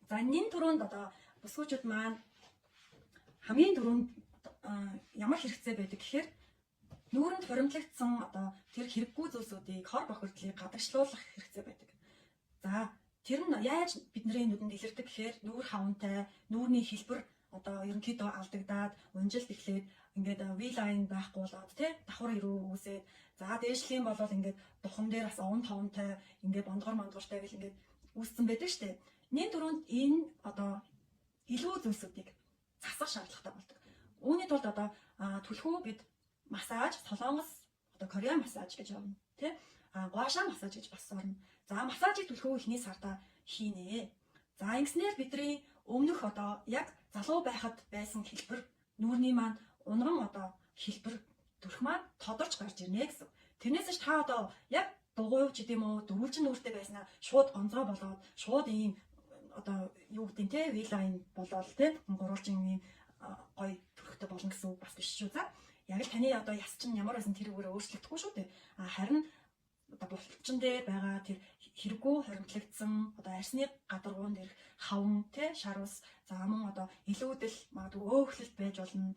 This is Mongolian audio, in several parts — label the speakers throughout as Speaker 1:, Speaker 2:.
Speaker 1: За, нин түрүүнд одоо бүсгүүчүүд маань хамгийн түрүүнд ямар хэрэгцээ байдаг гэхээр нүүрэнд хуримтлагдсан одоо тэр хэрэггүй зүйлсүүдийг, хор бохирдлыг гадагшлуулах хэрэгцээ байдаг. За, тэр нь яаж бидний нүдэнд илэрдэг гэхээр нүүр хавантай, нүүрний хэлбэр одоо ерөнхийдөө алдагдаад, унжилт эхлээд, ингээд V-line байхгүй болоод тий, давхар ирүү үүсээд, за дээшлэх юм бол ингээд духан дээр бас овон товонтой, ингээд бондгор мондгортой гэл ингээд үүссэн байдаг штэ. Нин түрүүнд энэ одоо илүү зүйлсүүдийг засах шаардлагатай болдог. Үүний тулд одоо түлхүү бид массаж, солонгос одоо Кореан массаж гэж явна тий. А гуашаа массаж гэж бас орно. За, массажийг түлхүү эхний сарда хийнэ. За, ингэснээр бидний өмнөх одоо яг залуу байхад байсан хэлбэр нүүрний маань унган одоо хэлбэр төрх маань тодорч гарч ирнэ гэсэн. Тэрнээс ч та одоо яг дугуй ч гэдэм үү, дөрвөлжин нүүртэй байснаа шууд гонцоо болоод, шууд ийм одоо юу гэдэг нь те, V-line болоод те, гурвалжин ийм гоё төрхтэй болно гэсэн үг бас биш шүү. За, яг л таны одоо яс чинь ямар байсан тэр үгээр өөрчлөгдөхгүй шүү дээ. А харин одоо булчин дээр байгаа тэр хэрэггүй хоримтлагдсан одоо арсны гадаргуун дээрх хаван те, шар ус, за мөн одоо илүүдэл, магадгүй өөхлөлт байж болно.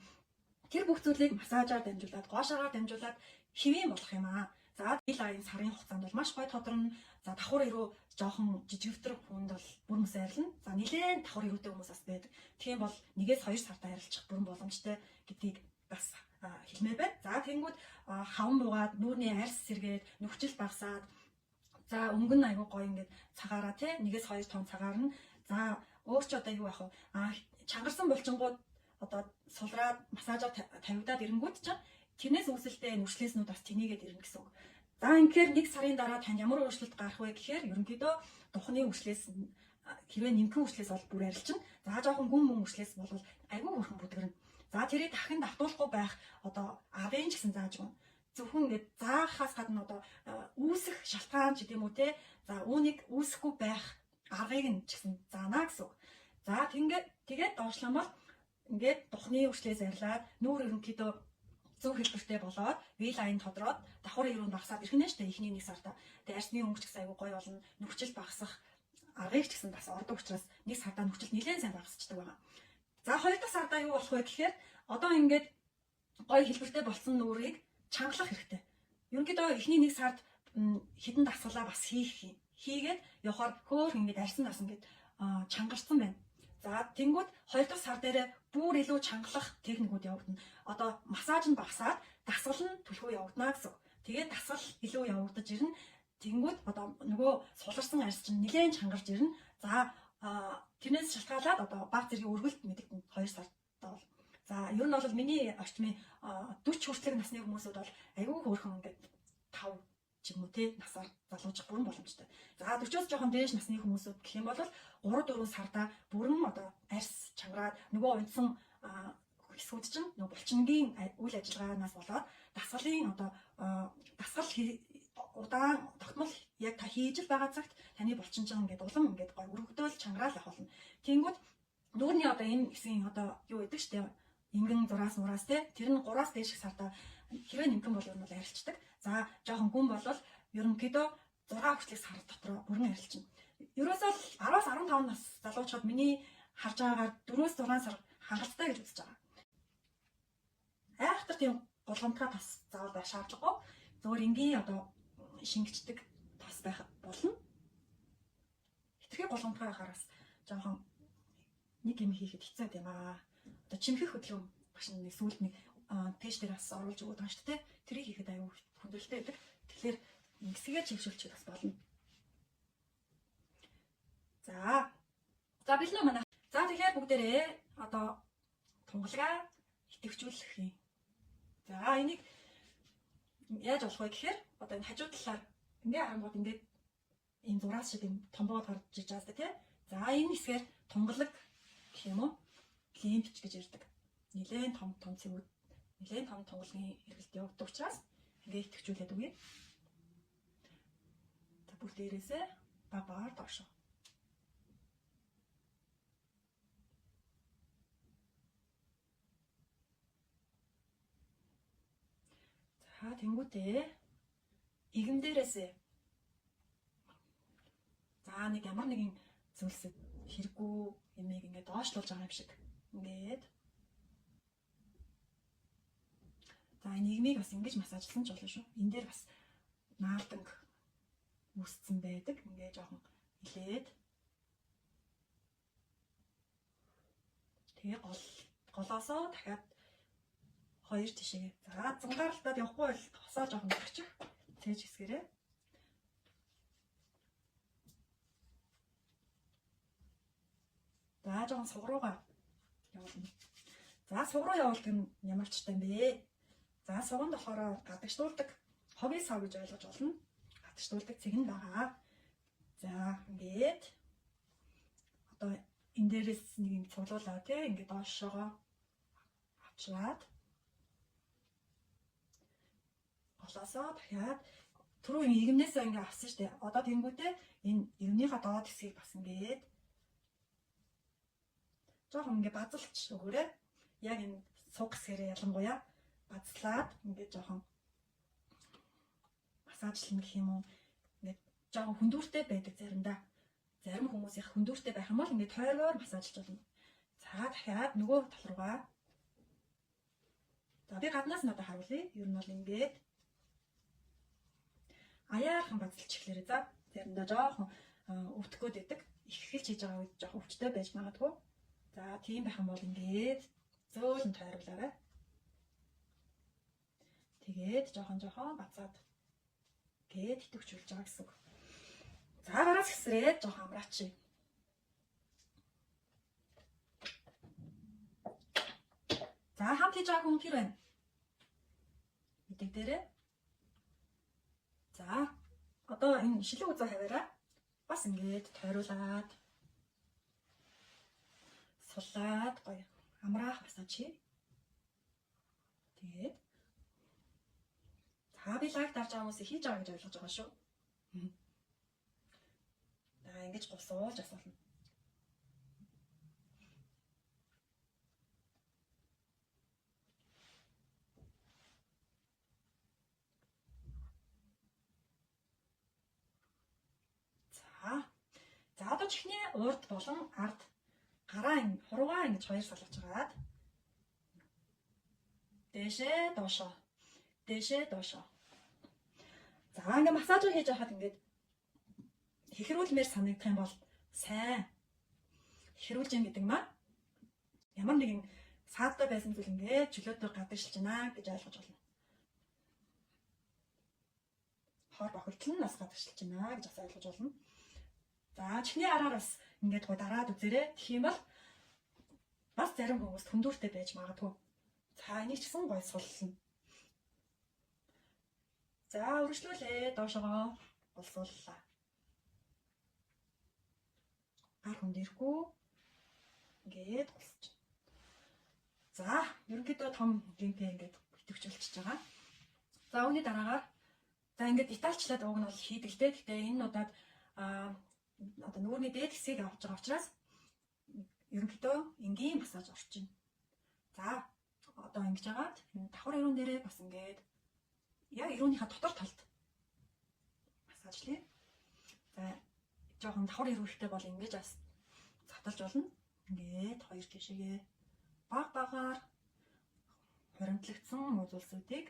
Speaker 1: Тэр бүх зүйлийг массажаар дамжуулаад, гоошоогоор дамжуулаад хэвийн болох юм аа. За, жил аян сарын хугацаанд бол маш гоё тодорно. За, давхар ирүү жоохон жижигвтер хүнд бол бүр мэс арилна. За, нилээн давхар ирүүтэй хүмүүс бас байдаг. Тийм бол 1-ээс 2 сартаа арилчих бүрэн боломжтой гэдгийг бас хэлмээр байна. За, тэгэнгүүт хаван буугаад, нүүрний арьс сэргээд, нүхжил багасаад, за өнгө нь айгуу гоё ингээд цагаараа тий, 1-ээс 2 тон цагаар нь, за өөр ч одоо юу яах вэ? А чангарсан булчингууд одоо сулраад массажаар тавигдаад ирэнгүүт чинь тэрнээс үүсэлтэй нүршлээснүүд бас тэнийгээд ирнэ гэсэн үг. За, ингэхээр нэг сарын дараа танд ямар өөрчлөлт гарах вэ гэхээр ерөнхийдөө духны үршлээс, хэрвээ нэмхэн үршлээс бол бүр арилчин. За, жоохон гүн мөн үршлээс бол айгүй хөрхөн бүдгэрнэ. За, тэрийг дахин давтуулахгүй байх одоо аргын ч гэсэн зааж өгнө. Зөвхөн ингээд заахаас гадна одоо үүсэх шалтгаан ч гэдэм үү те. За, үүнийг үүсэхгүй байх аргыг нь ч гэсэн заана гэсэн үг. За, тэгээд тэгээд доошлон бол ингээд духны үршлээс арилаад, нүүр ерөнхийдөө зөв хэлбэртэй болоод, V-line тодроод, давхар ирүүн багасаад ирэх нэ штэ эхний нэг сарда. Тэгээ арсны өнгө ч гэсэн айгүй гоё болно. Нүхжил багасах аргыг ч гэсэн бас ордог учраас нэг сардаа нүхжил нэлээд сайн багасчдаг байгаа. За, хоёр дахь сардаа юу болох вэ гэхээр одоо ингээд гоё хэлбэртэй болсон нүрийг чангалах хэрэгтэй. Ерөнхийдөө эхний нэг сард хідэн дасгалаа бас хийх юм. Хийгээд явахаар хөөх ингээд арьсан нас ингээд чангарсан байна. За, тэнгууд хоёр дахь сар дээр бүр илүү чангалах техникүүд явагдана. Одоо массаж нь багасаад, дасгал нь түлхүү явагдана гэсэн. Тэгээд дасгал илүү явагдаж ирнэ. Тэнгүүд одоо нөгөө суларсан арьс чинь нэлээд чангарч ирнэ. За, тэрнээс шалтгаалаад одоо баг зэргийн өргөлт мэдэгдэнэ 2 сард бол. За, ер нь бол миний орчмын 40 хүртэлх насны хүмүүсүүд бол айгүй хөөрхөн ингээд 5 ч юм уу те насаар залуучих бүрэн боломжтой. За, 40-оос жоохон дээш насны хүмүүсүүд гэх юм бол 3 4 сарда бүрэн одоо арьс чангараад, нөгөө унтсан хэсгүүд чинь нөгөө булчингийн үйл ажиллагаанаас болоод дасгалын одоо дасгал удаан тогтмол яг та хийж л байгаа цагт таны булчин чинь ингээд улам ингээд гой өргөдөөл чангараал явах болно. Тэнгүүд нүүрний одоо энэ хэсгийн одоо юу гэдэг штэ, ингэн зураас мураас те, тэр нь 3-аас дээш сарда хэрвээ нэмхэн бол ер нь бол арилчдаг. За, жоохон гүн болвол ерөнхийдөө 6 хүртэлх сар дотор бүрэн арилчна. Ерөөсөө л 10-аас 15 нас залуучууд миний харж байгаагаар 4-6 сар хангалттай гэж үзэж байгаа. Айхтар тийм гулгамтгай тос заавал байх шаардлагагүй. Зөвхөн энгийн одоо шингэждэг тос байх болно. Хитрхи гулгамтгай байхаар бас жоохон нэг юм хийхэд хэцүү юм аа. Одоо чимхэх хөдөлгөөн багш нэг сүүлд нэг пэйж дээр бас оруулж өгöd байгаа шүү дээ. Тэрийг хийхэд аюу хүндрэлтэй байдаг. Тэгэхээр ингэсгээ чившүүлчих бас болно. За. За, бэлнэ манай. За, тэгэхээр бүгдээрээ одоо тунгалгаа идэвхжүүлэх юм. За, энийг яаж болох вэ гэхээр одоо энэ хажуу талаар ингээ харангууд ингээд ийм зураас шиг юм томбоод гарч иж байгаа сте тий. За, энэ хэсгээр тунгалаг гэх юм уу? Лимпч гэж ярьдаг. Нилээн том том цэвүүд, нилээн том тунгалгийн эргэлт явагддаг учраас ингээ идэвхжүүлээд өгье. За, бүр дээрээсээ баг багаар доошоо. За, тэнгуүтээ игэм дээрээсээ за нэг ямар нэгэн зүйлсэд хэрэггүй юмыг ингээд доошлуулж байгаа юм шиг. Ингээд. За энэ игмийг бас ингэж массажлсан ч болно шүү. Энэ дээр бас наалданг үүссэн байдаг. Ингээ жоохон илээд. Тэгээ голоосоо дахиад хоёр тишээгээ. За зунгаарлалтад явахгүй бол тосоо жоохон зөрчих. Цээж хэсгэрээ. За жоохон суг руугаа явуулна. За суг руу явуулдаг нь ямар ч юм бэ? За суганд болохоор гадагшлуулдаг хогийн сав гэж ойлгож болно. Гадагшлуулдаг цэг нь байгаа. За ингээд одоо энэ дээрээс нэг юм цуглуулаа тий ингээд доошоогоо авчраад голоосоо дахиад түрүү юм иргэнээсээ ингээд авсан шүү дээ. Одоо тэнгүүтээ энэ иргэнийхээ доод хэсгийг бас ингээд жоохон ингээд базалч өгөөрэй. Яг энэ суг хэсгээрээ ялангуяа базлаад ингээд жоохон массажлна гэх юм уу. Ингээд жоохон хүндүүртэй байдаг заримдаа. Зарим хүмүүс их хүндүүртэй байх юм бол ингээд тойргоор массажлж болно. За дахиад нөгөө тал руугаа. За би гаднаас нь одоо харуулъя. Ер нь бол ингээд аяархан базалж эхлээрэй. За заримдаа жоохон өвдөх гээд байдаг. Их эхэлж хийж байгаа үед жоохон өвчтэй байж магадгүй. За тийм байх юм бол ингээд зөөлөн тойруулаарай. Тэгээд жоохон бацаад гээд идэвхжүүлж байгаа гэсэн үг. За гараас хэсрээд жоохон амраач. За хамт хийж байгаа хүн хэр байна? Мэдэг дээрээ. За одоо энэ шилэн үзээ хаваараа бас ингээд тойруулаад суллаад гоё амраах массаж хий. Тэгээд за би лайк дарж байгаа хүмүүсийг хийж байгаа гэж ойлгож байгаа шүү. За ингэж гусуулж асуулна. За одоо чихний урд болон ард гараа энэ хуруугаа ингэж хоёр салгаж агаад дээшээ доошоо дээшээ доошоо. За ингээ массаж хийж байхад ингээд хихрүүлмээр санагдах юм бол сайн хихрүүлж юм гэдэг маань ямар нэгэн саадтай байсан зүйл ингээд чөлөөтэй гадагшилж байна гэж ойлгож байна. Хор бохирдол нь бас гадагшилж байна гэж бас ойлгож байна. За чихний араар бас ингээд гоо дараад үзээрэй. Тэгэх юм бол бас зарим хүмүүс хүндүүртэй байж магадгүй. За энийг ч гэсэн гой суллна. За үргэлжлүүлээ. Доошогоо голсууллаа. Гар хүнд ирэхгүй ингээд голсож. За ерөнхийдөө том гимпэ ингээд идэвхжүүлчихэж байгаа. За үүний дараагаар за ингээд детальчлаад уг нь бол хийдэг л дээ. Гэтэ энэ удаад одоо нүүрний дээд хэсгийг авч байгаа учраас ерөнхийдөө энгийн массаж орж байна. За одоо ингэж агаад энэ давхар эрүүн дээрээ бас ингээд яг эрүүнийхээ дотор талд массажлая. За жоохон давхар эрүүхтэй бол ингэж бас заталж болно. Ингээд хоёр тишээгээ баг багаар хуримтлагдсан муу зүйлсүүдийг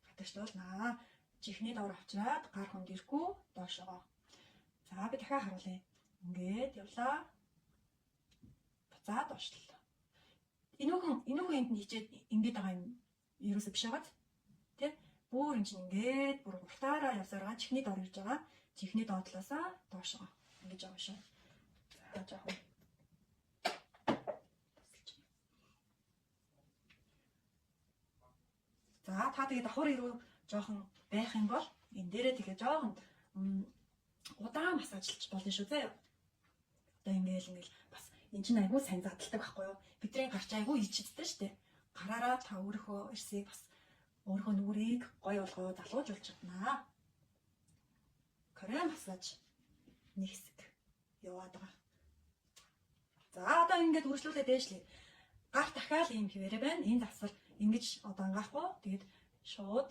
Speaker 1: гадагшлуулнаа. Чихний доор авчираад гар хүнд ирэхгүй доошогоо. За би дахиад харуулъя. Ингээд явлаа. Буцаад доошлоо. Энүүхэн энд нь хичээд ингээд байгаа юм ерөөсөө биш байгаад тий? Бүр эн чинь ингээд бүр уртаараа явсараа чихний доор ирж байгаа. Чихний доод талаасаа доошогоо ингэж байгаа шүү. За жоохон тасалж. За та тэгээ давхар ирүү жоохон байх юм бол энэ дээрээ тэгээ жоохон удаан массажлж болно шүү заяа. Одоо ингээл бас эн чинь айгүй сайн задалдаг байхгүй юу? Бидний гарч айгүй ичидтэй штэ. Гараараа та өөрийнхөө эрсийг бас өөрийнхөө нүрийг гоё болгоо залгуулж чаднаа. Кореан массаж нэг хэсэг яваад байгаа. За одоо ингээд үргэлжлүүлээ дээшлээ. Гар дахиад ийм хэвээрээ байна. Энэ засвар ингэж одоо ангаахгүй. Тэгээд шууд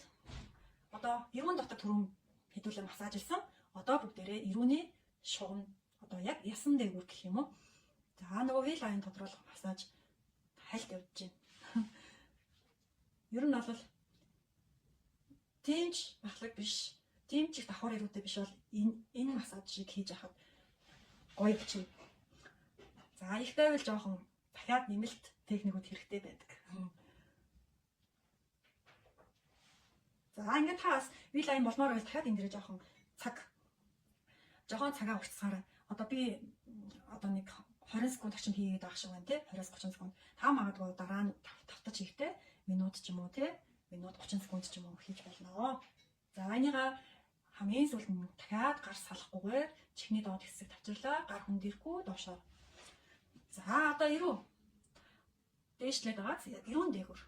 Speaker 1: одоо эрүүн дотор түрүүн хэдүүлээ массажлсан. Одоо бүгдээрээ эрүүний шугам Одоо яг ясан дээгүүр гэх юм уу? За нөгөө V-line тодруулах массаж хальт явж байна. Ер нь бол тийм ч махлаг биш, тийм ч их давхар ирүүтэй биш бол энэ массаж шиг хийж яхад гоё болчихно. За их байвал жоохон дахиад нэмэлт техникүүд хэрэгтэй байдаг. За ингээд та бас V-line болмоор байвал дахиад энэ дээрээ жоохон цаг жоохон цагаа уртсаарай. Одоо би одоо нэг 20 секунд орчим хийгээд байгаа шиг байна тий 20-30 секунд. Та магадгүй дараа нь тавтаж хийхдээ минут ч юм уу тий минут 30 секунд ч юм уу хийж болно. За энийга хамгийн сүүлд нь дахиад гар салахгүйгээр чихний доод хэсэг тавчирлаа. Гар хүндэрхгүй доошоо. За одоо эрүү дээшлээд байгаа. Эрүүн дээгүр.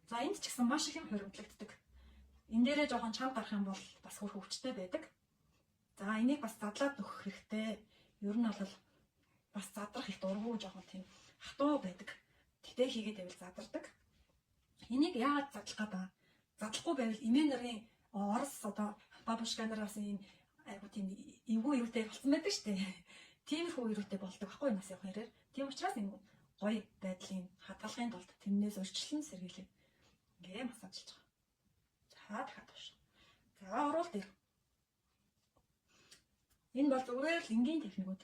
Speaker 1: За энд ч гэсэн маш их юм хуримтлагддаг. Энэ дээрээ жоохон чанга гарах юм бол бас хөрх өвчтэй байдаг. За энийг бас задлаад өгөх хэрэгтэй. Ер нь бол бас задрах их дургу жоохон тийм хатуу байдаг. Тэгтээ хийгээд байвал задардаг. Энийг яагаад задлах гээд байгаа? Задлахгүй байвал эмээ нарын Орос одоо бабушка нар бас ийм айгу тийм эвгүй юутай болсон байдаг шүү дээ. Тиймэрхүү юутай болдог байхгүй нас явах хэрээр. Тийм учраас энэ гоё байдлын хадгалахын тулд тэрнээс урьдчилан сэргийлээ. Ингээ массажлж байгаа. За дахиад туш. За уруул дээр. Энэ бол зүгээр л энгийн техникүүд.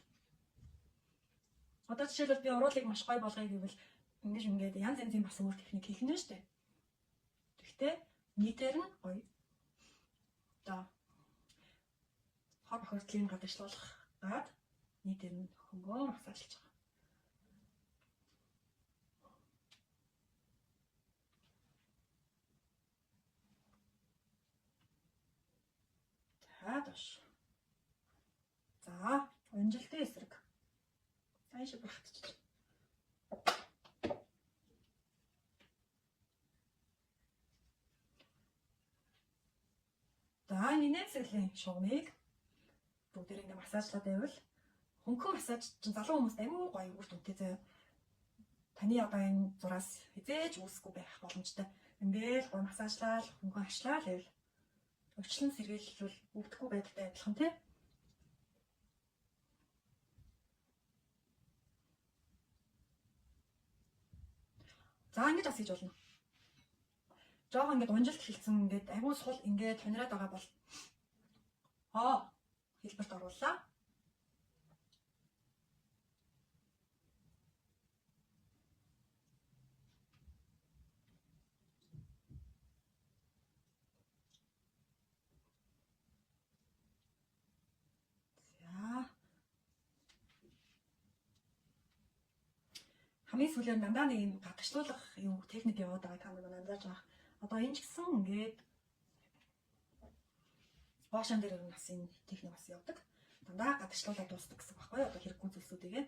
Speaker 1: Одоо жишээлбэл би уруулыг маш гоё болгоё гэвэл ингэж ингээд янз янзын бас өөр техник хийх нь шүү дээ. Гэхдээ нийтээр нь гоё. Одоо хор бохирдлын гадагшлуулах гад нийтээр нь хөнгөө массажлж байгаа. За доош. За, унжилтын эсрэг. Ааш багтчих. За, энэ нээцэлийн шугамыг бүгдээр ингэ массажлаад байвал хөнгөн массаж чинь залуу хүмүүст аюу гоё үр дүнтэй заяа. Таны одоо энэ зураас хизээж үүсэхгүй байх боломжтой. Ингээл гоё массажлал, хөнгөн ашлаа л байвал урьдчилан сэргийлвэл өвдөхгүй байдалтай адилхан тий. За ингэж бас хийж болно. Жохон ингээд унжилт эхэлсэн ингээд агуу сул ингээд тонираад байгаа бол хэлбэрт орууллаа. За. Хамгийн сүүлээр дандаа нэг юм гадагшлуулах юм техник яваад байгаа та нар анзаарч байгаа. Одоо энэ ч гэсэн ингээд гоошон дээр нь бас энэ техник бас явдаг. Дандаа гадагшлуулаад дуустдаг гэсэн байхгүй юу? Одоо хэрэггүй зүйлсүүдийгээ.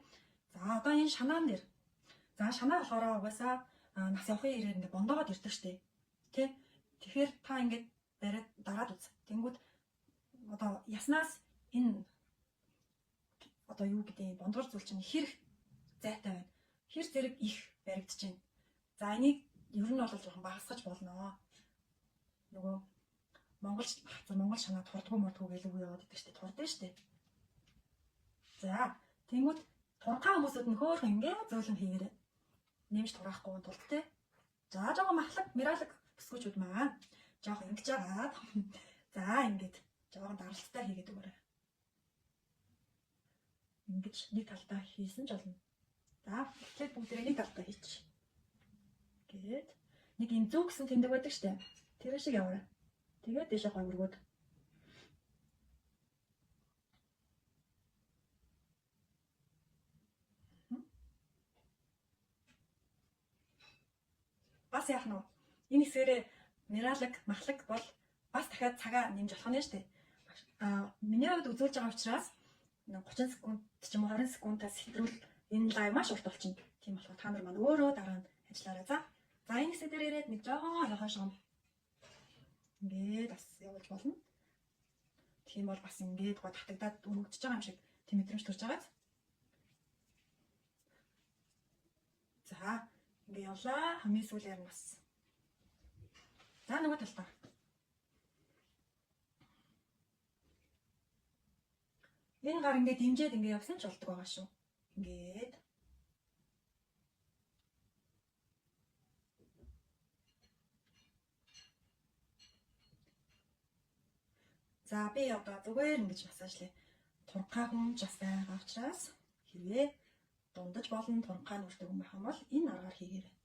Speaker 1: За одоо энэ шанаан дээр. За шанаа болохоор угаасаа нас явахын ирээр ингээд бондоогоод ирдэг штеп. Тэ? Тэгэхээр та ингээд бариад дараад үз. Тэнгүүд одоо яснаас энэ одоо юу гэдэг бондгор зүйл чинь хэр зайтай байна. Хэр зэрэг их баригдаж байна. За энийг ер нь бол жоохон багасгаж болно. Нөгөө Монгол шанаа турдгуу мурдгуу гэл үг яваад идэг штеп. Турдсан штеп. За тэнгүүд турхаа хүмүүсүүд нь хөөхөн ингээ зөөлөн хийгээрэй. Нэмж тураахгүй тулд те. За жоохон махлаг, миралаг бүсгүүчүүд маань жоохон ингэж агаад. За ингээд жоохон даралттай хийгээд өгөөрэй. Ингэж нэг талдаа хийсэн ч болно. За тэгэхээр бүгдээрээ нэг талдаа хийчих. Гээд нэг юм зүг гэсэн тэмдэг байдаг штэ. Тэр шиг яваарай. Тэгээд дээшээ гой өргөөд. Бас яах нь вэ? Энэ хэсгээрээ миралаг, махлаг бол бас дахиад цагаа нэмж болох нь штэ. Миний хувьд үзүүлж байгаа учраас 30 секунд ч юм уу 20 секундаас хэтрүүл энэ лайв маш урт болчихно. Тийм болохоор та нар маань өөрөө дараа нь ажиллаарай. За. За энэ хэсэг дээр ирээд нэг жоохон хойшоо ингээд бас явуулж болно. Тийм бол бас ингээд гоо татагдаад өргөдөж байгаа юм шиг тийм мэдрэмж төрж байгааз. За ингээ явлаа. Хамгийн сүүлээр нь бас. За нөгөө талдаа. Энэ гар ингээд дэмжиж ингээд явсан ч болдог байгаа шүү. Ингээд. За би одоо зүгээр ингэж массажлаа. Тургай хүн ч бас байгаа учраас хэрвээ дундаж болон тургай нүртэй хүн байх юм бол энэ аргаар хийгээрэй.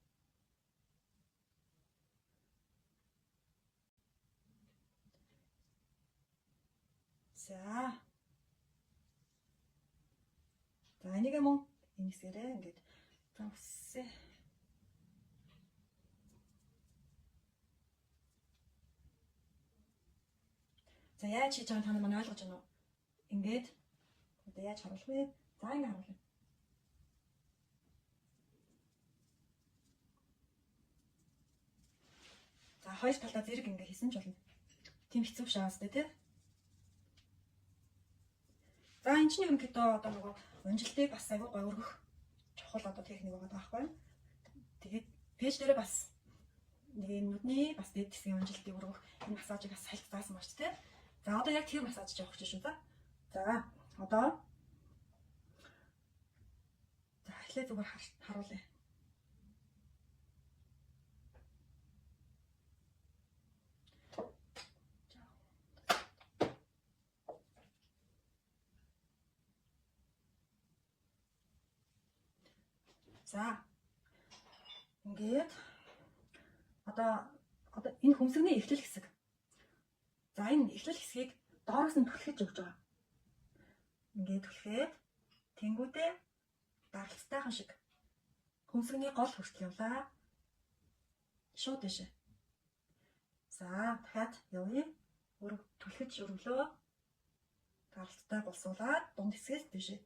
Speaker 1: За. За энийг мөн энэ хэсгээрээ ингээд за үсээ. За яаж хийж байгааг та нар маань ойлгож байна уу? Ингээд одоо яаж харуулах вэ? За ингэ харуулъя. За хоёр талдаа зэрэг ингэ хийсэн ч болно. Тийм хэцүү биш аа тий. За энэ чинь ерөнхийдөө одоо нөгөө унжилтыг бас айгүй гой өргөх чухал одоо техник байгаа байхгүй юу? Тэгээд пэйж дээрээ бас нэг юм нүдний бас дэд хэсгийн унжилтыг өргөх энэ массажийг бас сальт заасан маш тий. За одоо яг тэр массаж явах гэж шүү за. За одоо за эхлээ зүгээр харуулъя. За ингээд одоо энэ хөмсгний эхлэл хэсэг. За энэ эхлэл хэсгийг доороос нь түлхэж өгч байгаа. Ингээд түлхээд тэнгүүдээ даралтайхан шиг хөмсгний гол хүртэл явлаа. Шууд дэшээ. За дахиад явъя. Түлхэж өргөлөө. Даралттай голсуулаад дунд хэсгээс дэшээ.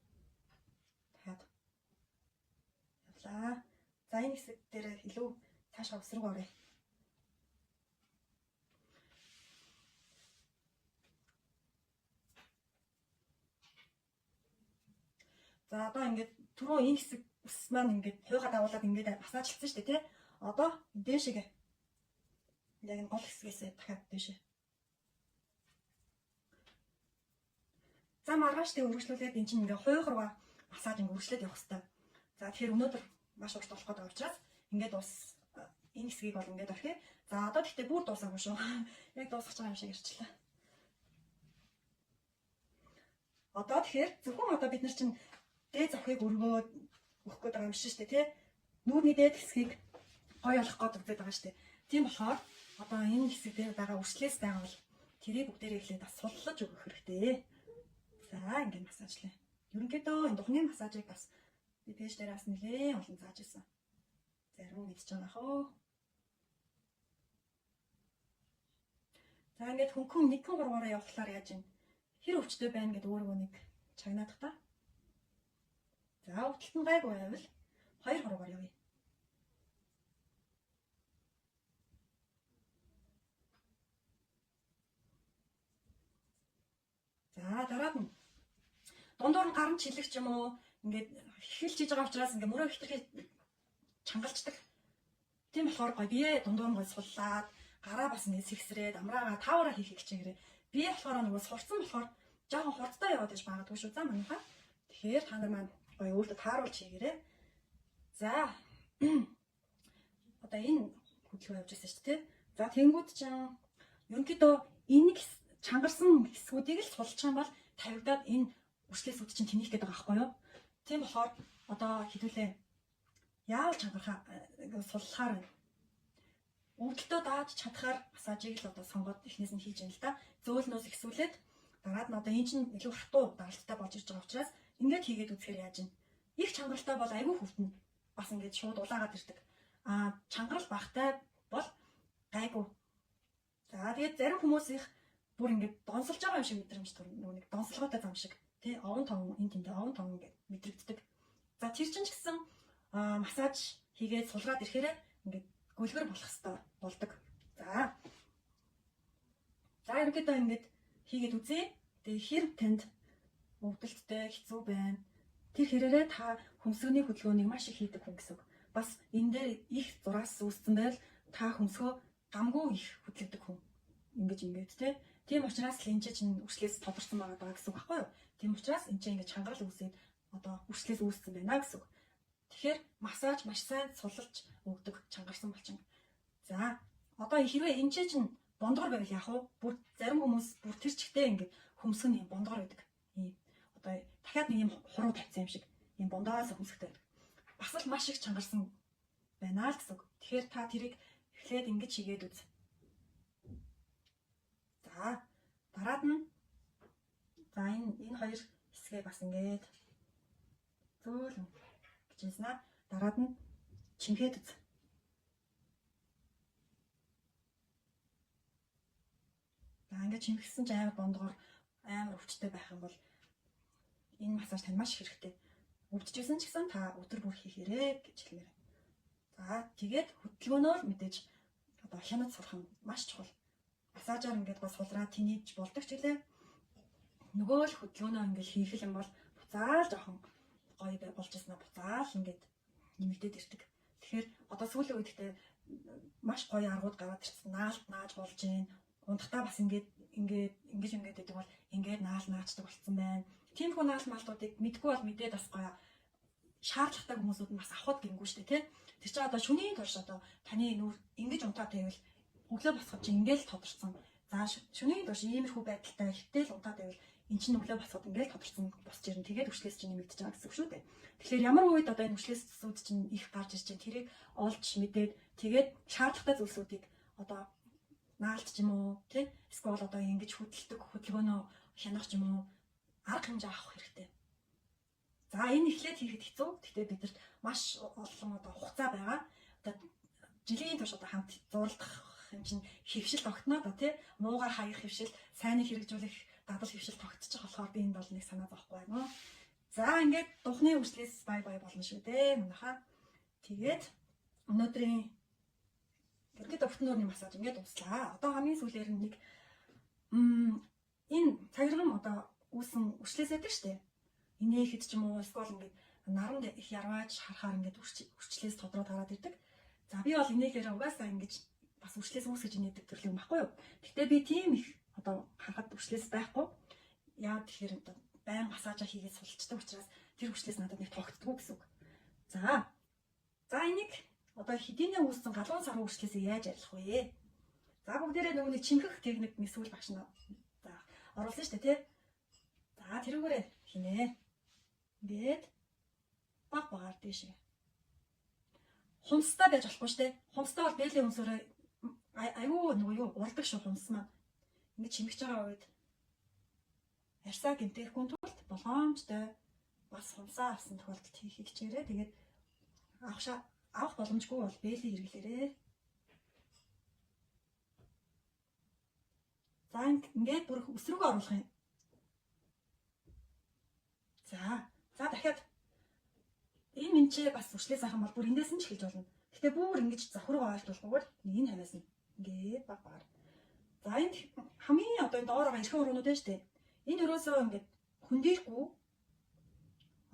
Speaker 1: Дахиад явлаа. За энэ хэсэг дээр илүү цаашаа өсрөг оръё. За одоо ингээд түрүү энэ хэсэг ус маань ингээд хуйгаа дагуулад ингээд массажлсан шүү дээ тий. Одоо дээшээгээ. Яг энэ гол хэсгээсээ дахиад дээшээ. За маргааш тэг үргэлжлүүлээд эн чинь ингээд хуйхрууга массаж ингээд үргэлжлээд явах хэрэгтэй. За тэгэхээр өнөөдөр маш урт болох гэдэг учраас ингээд ус энэ хэсгийг бол ингээд орхиё. За одоо тэгтээ бүр дуусаагүй шүү. Яг дуусгах байгаа юм шиг ирчлээ. Одоо тэгэхээр зөвхөн одоо бид нар чинь дээд зовхыг өргөөд өгөх гээд байгаа юм шиг шүү дээ тий. Нүүрний дээд хэсгийг гоё болох гээд үзээд байгаа шүү дээ. Тийм болохоор одоо энэ хэсэг дээр байгаа үрчлээс байгаа бол тэрийг бүгдээрээ эхлээд бас суллаж өгөх хэрэгтэй. За ингээд массажлаа. Ерөнхийдөө энэ духны массажийг бас би пэйж дээр бас нэлээд олон зааж ирсэн. Зарим мэдж байгаа хөө. За ингээд хөнгөн 1-3-аараа явахлаар яаж юм? Хэр өвчтөй байна гэд өөрийгөө нэг чагнаадах та. За өвдөлт нь гайгүй байвал 2-3-аар явъя. За дараад нь дундуур нь гарын чилэг ч юм уу ингээд эхэлж хийж байгаа учраас ингээд мөрөө хитрхи чангалчдаг. Тийм болохоор гоё бие дундуур нь гоё суллаад гараа бас ингээд сэгсрээд амраагаа таавараа хийхийг хичээгээрэй. Бие болохоор нөгөө сурцсан болохоор жоохон хурдтай яваад иж магадгүй шүү. За манайхаа. Тэгэхээр та нар маань гоё өөртөө тааруулж хийгээрэй. За одоо энэ хөдөлгөөн явж байсан шүү дээ. За тэнгууд чинь ерөнхийдөө энэ чангарсан хэсгүүдийг л сулчих юм бол тавигдаад энэ үрчлээсүүд чинь тэнийх гэдэг байгаа байхгүй юу? Тийм болохоор одоо хэдүүлээ яавал чангархаа суллахаар байна. Өвдөлтөө дааж чадхаар массажийг л одоо сонгоод эхнээс нь хийж юм л да. Зөөлнөөс ихсүүлээд дараад нь одоо энэ чинь илүү хатуу даралттай болж ирж байгаа учраас ингээд хийгээд үзэхээр яаж юм. Их чангаралтай бол айгүй хөвтөн. Бас ингээд шууд улаагаад ирдэг. А чангарал багтай бол гайгүй. За тэгээд зарим хүмүүс их бүр ингээд донсолж байгаа юм шиг мэдрэмж төрнө. Нөгөө нэг донсолгоотой зам шиг тий овон товон энэ тэнд овон товон ингээд мэдрэгддэг. За тэр чинь ч гэсэн массаж хийгээд сулраад ирэхээрээ ингээд гөлгөр болох хэвээр болдог. За. За ерөнхийдөө ингээд хийгээд үзье. Тэгээ хэр танд өвдөлттэй хэцүү байна. Тэр хэрээрээ та хөмсгөний хөдөлгөөнийг маш их хийдэг хүн гэсэн үг. Бас энэ дээр их зураас үүссэн байвал та хөмсгөө гамгүй их хөдлөдөг хүн. Ингэж ингээд те. Тийм учраас л энэ чинь үрчлээс тодорсон байгаа даа гэсэн үг байхгүй юу? Тийм учраас энэ чинь ингээд чангарал үүсээд одоо үрчлээс үүссэн байна гэсэн үг. Тэгэхээр массаж маш сайн сулалж өгдөг чангарсан булчин. За одоо хэрвээ энэ чинь бондгор байвал яах вэ? Бүр зарим хүмүүс бүр тэр чигтээ ингээд хөмсгөн юм бондгор байдаг. Ийм одоо дахиад нэг юм хуруу тавьсан юм шиг ийм бондоос хөмсгтэй байдаг. Бас л маш их чангарсан байна л гэсэн үг. Тэгэхээр та тэрийг эхлээд ингэж хийгээд үз. За дараад нь за энэ хоёр хэсгээ бас ингээд зөөлөн гэж хэлсэн. Дараад нь чимхэд үз. За ингээд чимхсэн ч амар бондгоор амар өвчтэй байх юм бол энэ массаж танд маш хэрэгтэй. Өвдөжсэн ч гэсэн та өдөр бүр хийхээрэй гэж хэлмээр. За тэгээд хөдөлгөөнөөр мэдээж одоо хянаж сурах нь маш чухал. Массажаар ингээд бас сулраа тэнийж болдог ч үлээ. Нөгөө л хөдөлгөөнөө ингээд хийх юм бол буцаал жоохон гоё болж ирсэн аа буцаал ингээд нэмэгдээд ирдэг. Тэгэхээр одоо сүүлийн үед гэхдээ маш гоё аргууд гараад ирсэн. Наалт нааж болж гин. Унтахтаа бас ингээд ингээд ингэж ингээд гэдэг бол ингээд наал наачдаг болцсон байна. Тиймэрхүү наал маалтуудыг мэдгүй бол мэдээд бас гоё шаардлагатай хүмүүсүүд нь бас авахд гингүү шүү дээ, тий? Тэр чинь одоо шөнийн турш одоо таны нүр ингэж унтаад байвал өглөө босоход чинь ингээл тодорцсон. За шөнийн турш иймэрхүү байдалтай хитэл унтаад байвал эн чинь өглөө босоход ингээл тодорцсон босч ирнэ. Тэгээд хүчлээс чинь нэмэгдэж байгаа гэсэн үг шүү дээ. Тэгэхээр ямар үед одоо энэ хүчлээсүүд чинь их гарч ирж чинь тэрийг олж мэдээд тэгээд шаардлагатай зүйлсүүдийг одоо наалт ч юм уу, тий? Эсвэл одоо ингэж хөдөлдөг хөдөлгөөнөө хянах ч юм уу арга хэмжээ авах хэрэгтэй. За энэ эхлээд хийхэд хэцүү. Гэхдээ бидэрт маш олон одоо хугацаа байгаа. Одоо жилийн турш одоо хамт зурлах юм чинь хэвшил тогтноо да тий. Муугаар хаях хэвшил, сайныг хэрэгжүүлэх дадал хэвшил тогтчих болохоор би энд бол нэг санаа зовхгүй байна. За ингээд духны үрчлээс бай бай болно шүү дээ. Манайхаа. Тэгээд өнөөдрийн ерөнхийдөө бүтэн нүрийн массаж ингээд дуслаа. Одоо хамгийн сүүлээр нэг энэ цагирган одоо үүсэн үрчлээс байдаг шүү дээ. Инээхэд ч юм уу эсвэл ингээд наранд их ярвааж харахаар ингээд үрчлээс тодроод гараад ирдэг. За би бол инээхээр угаасаа ингэж бас үрчлээс үүсгэж инээдэг төрлийн юм баггүй юу. Гэхдээ би тийм их одоо харахад үрчлээс байхгүй. Яа тэгэхээр одоо байн массажаа хийгээд сулчдаг учраас тэр үрчлээс надад нэг тогтдгоо гэсэн үг. За энийг одоо хэдийнэ үүссэн галуун саруу үрчлээсээ яаж арилгах вэ? За бүгдээрээ нөгөө нэг чимхэх техник нэг сүүл багш нь за оруулсан шүү дээ тий. За тэрүүгээрээ хийнэ. Ингээд баг багаар дээшээ. Хумстай байж болохгүй шүү дээ. Хумстай бол бэлэн өмсөөрөө айгүй нөгөө юу уралдаг шүү хумс маань. Ингээд чимхэж байгаа үед арьсаа гэмтээхгүй тулд болгоомжтой бас хумсаа авсан тохиолдолд хийхийг хичээрээ. Тэгээд авах боломжгүй бол бэлэн хэрэглээрээ. За ингээд бүр өсрүүгөө оруулах юм. За дахиад энэ минчээ бас үрчлээс авах юм бол бүр эндээс нь ч эхэлж болно. Гэтэ бүр ингэж завхруугаа ойлтуулахгүйгээр энэ ханаас нь ингээд баг багаар. За энд хамгийн одоо энэ доор байгаа эрхэн уруунууд байна шүү дээ. Энэ өрөөсөө ингээд хөндийрхгүй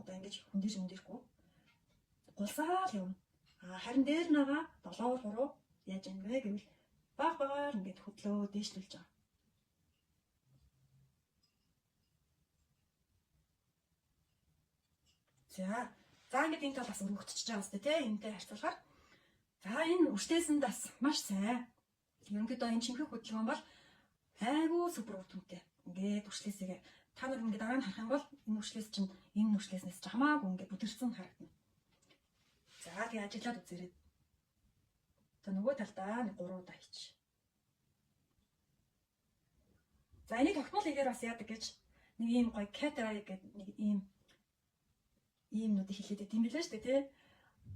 Speaker 1: одоо ингэж хөндийрхгүй гулсаал явна. А харин дээр нэга долоовор хуруу яаж юм бэ гэвэл баг багаар ингээд хөдлөө дээшлүүлж байгаа. За ингээд энэ тал бас өргөгдчихөж байгаа үстэй тий энэтэй харьцуулахаар. За энэ үрчлээсэнд бас маш сайн. Ерөнхийдөө энэ чимхэх хөдөлгөөн бол айгүй супер үр дүнтэй. Ингээд үрчлээсээ та нар ингээд дараа нь харах юм бол энэ үрчлээс чинь энэ үрчлээснээс ч хамаагүй ингээд бүдэрсэн харагдана. За тэгээ ажиллаад үзээрэй. За нөгөө талдаа нэг 3 удаа хийчих. За энийг тогтмол хийгээр бас яадаг гэж нэг ийм гоё cat eye гэдэг нэг ийм нүдийг хилээд байт юм билээ шүү дээ тий.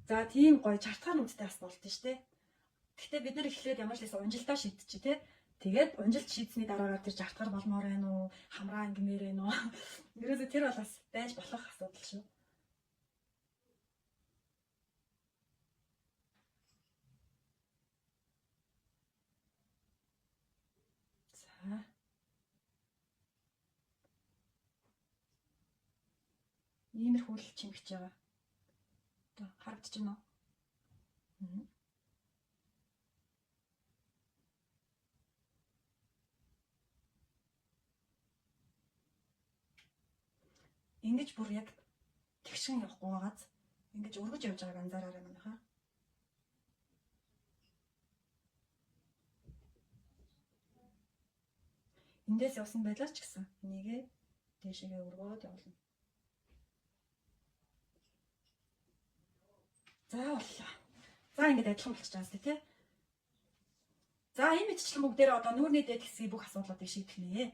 Speaker 1: За тийм гоё чартгаан нүдтэй бас болд нь шүү дээ. Гэхдээ бид нар эхлээд ямар ч лээс унжилтаа шийдчихэ тий. Тэгээд унжилт шийдсэний дараагаар тэр жартгаар болмоор байна уу, хамраа ингэмээр байна уу. Ерөөсөө тэр бол бас байж болох асуудал шүү. За. Иймэрхүү л чимхэж байгаа. Одоо харагдаж байна уу? Ингэж бүр яг тэгшин явахгүй байгааз ингэж өргөж явж байгааг анзаараарай манайхаа. Эндээс явсан байлаа ч гэсэн энийгээ дээшээгээ өргөөд явуулна. За боллоо. За ингээд адилхан болчихж байгаа сте тий. За энэ мэтчлэн бүгдээрээ одоо нүүрний дээд хэсгийн бүх асуудлуудыг шийдэх нэ.